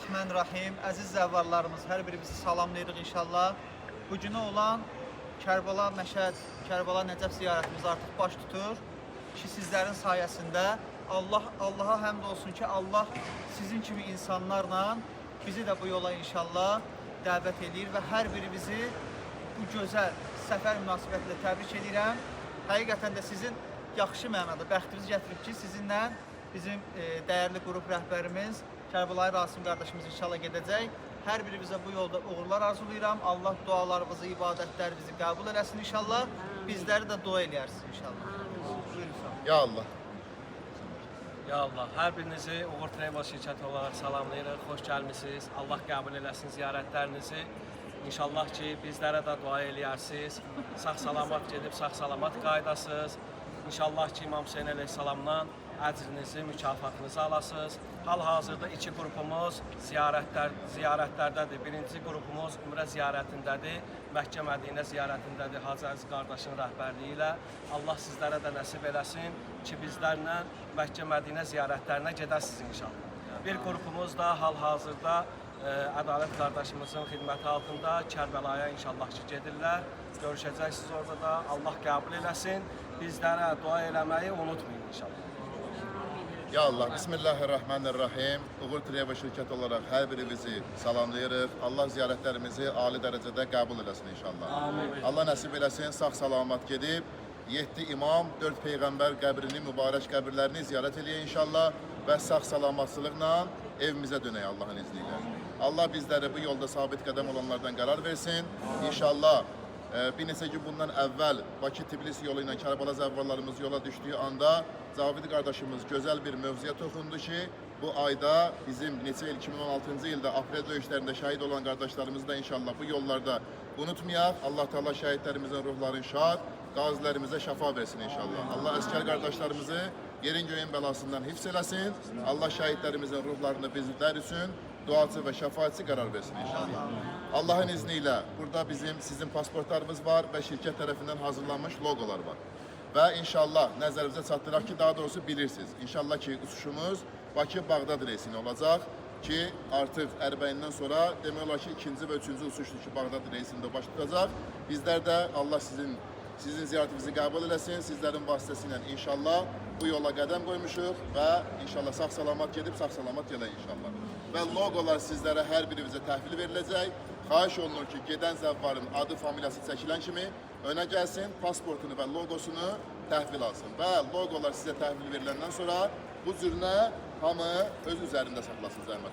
Bismillahirrahmanirrahim. Əziz zəvvarlarımız, hər birimizi salamlayırıq inşallah. Bu günə olan Kərbəla Məşəd, Kərbəla Nəcəf ziyarətimiz artıq baş tutur. Ki sizlərin sayəsində Allaha həmd olsun ki, Allah sizin kimi insanlarla bizi də bu yola inşallah dəvət eləyir və hər birimizi bu gözəl səfər münasibətilə təbrik edirəm. Həqiqətən də sizin yaxşı mənada bəxtiniz gətirib ki, sizinlə bizim dəyərli qrup rəhbərimiz Kərbəlayı Rasim qardaşımız inşallah gedəcək. Hər birimizə bu yolda uğurlar arzulayıram. Allah dualarımızı, ibadətlərimizi qəbul eləsin inşallah. Bizləri də dua eləyərsiniz inşallah. Buyurun. Ya Allah. Ya Allah, hər birinizi Uğur Travel şirkəti olaraq salamlayırıq. Xoş gəlmisiniz. Allah qəbul eləsin ziyarətlərinizi. İnşallah ki, bizlərə də dua eləyərsiniz. Sağ-salamat gedib, sağ-salamat qayıdasınız. İnşallah ki, İmam Hüseyn əleyhissalamdan əcrinizi, mükafatınızı alasınız. Hal-hazırda iki qrupumuz ziyarətlərdədir. Birinci qrupumuz Ümrə ziyarətindədir. Məkkə Mədinə ziyarətindədir Hacı Əziz qardaşın rəhbərliyi ilə. Allah sizlərə də nəsib eləsin ki, bizlərlə Məkkə Mədinə ziyarətlərinə gedəsiniz inşallah. Bir qrupumuz da hal-hazırda Ədalət qardaşımızın xidməti altında Kərbəlaya inşallah ki gedirlər. Görüşəcəksiniz orada da. Allah qəbul eləsin. Bizlərə dua eləməyi unutmayın inşallah. Ya Allah. Bismillahirrahmanirrahim. Uğur Travel şirkəti olaraq hər birinizi salamlayırıq. Allah ziyarətlərimizi ali dərəcədə qəbul eləsin inşallah. Amin. Allah nəsib eləsin, sağ-salamat gedib 7 imam, 4 peyğəmbər qəbrini, mübarək qəbirlərini ziyarət eləyək inşallah və sağ-salamatçılıqla evimizə dönək Allahın izni ilə. Allah bizləri bu yolda sabit qədəm olanlardan qərar versin. İnşallah bir neçə gün bundan əvvəl Bakı-Tbilisi yolu ilə Kərbəla zəvvarlarımız yola düşdüyü anda Cavid qardaşımız gözəl bir mövzuya toxundu ki, bu ayda bizim neçə il 2016-cı ildə aprel döyüşlərində şəhid olan qardaşlarımızı da inşallah bu yollarda unutmayaq. Allah Teala şəhidlərimizin ruhlarını şad, qazilərimizə şəfa versin inşallah. Allah əskər qardaşlarımızı yerin göyün bəlasından hifz eləsin. Allah şəhidlərimizin ruhlarını bizlər üçün duacı və şəfaətçi qərar versin inşallah. Allahın izni ilə burada bizim sizin pasportlarımız var və şirkət tərəfindən hazırlanmış logolar var. Və inşallah nəzərinizə çatdıraq ki, daha doğrusu bilirsiniz. İnşallah ki, uçuşumuz Bakı-Bağdad reysinə olacaq ki, artıq Ərbəyindən sonra demək olar ki, ikinci və üçüncü uçuşdur ki, Bağdad reysində baş tutacaq. Bizlər də Allah sizin ziyarətinizi qəbul eləsin. Sizlərin vasitəsilə inşallah bu yola qədəm qoymuşuq və inşallah sağ-salamat gedib sağ-salamat gələk inşallah. Və logolar sizlərə hər birinizə təhvil veriləcək. Xahiş olunur ki, gedən zəvvarın adı, familiyası çəkilən kimi önə gəlsin, pasportunu və logosunu təhvil alsın. Və logolar sizə təhvil veriləndən sonra bu cürünə hamı öz üzərində saxlasın zəhmət.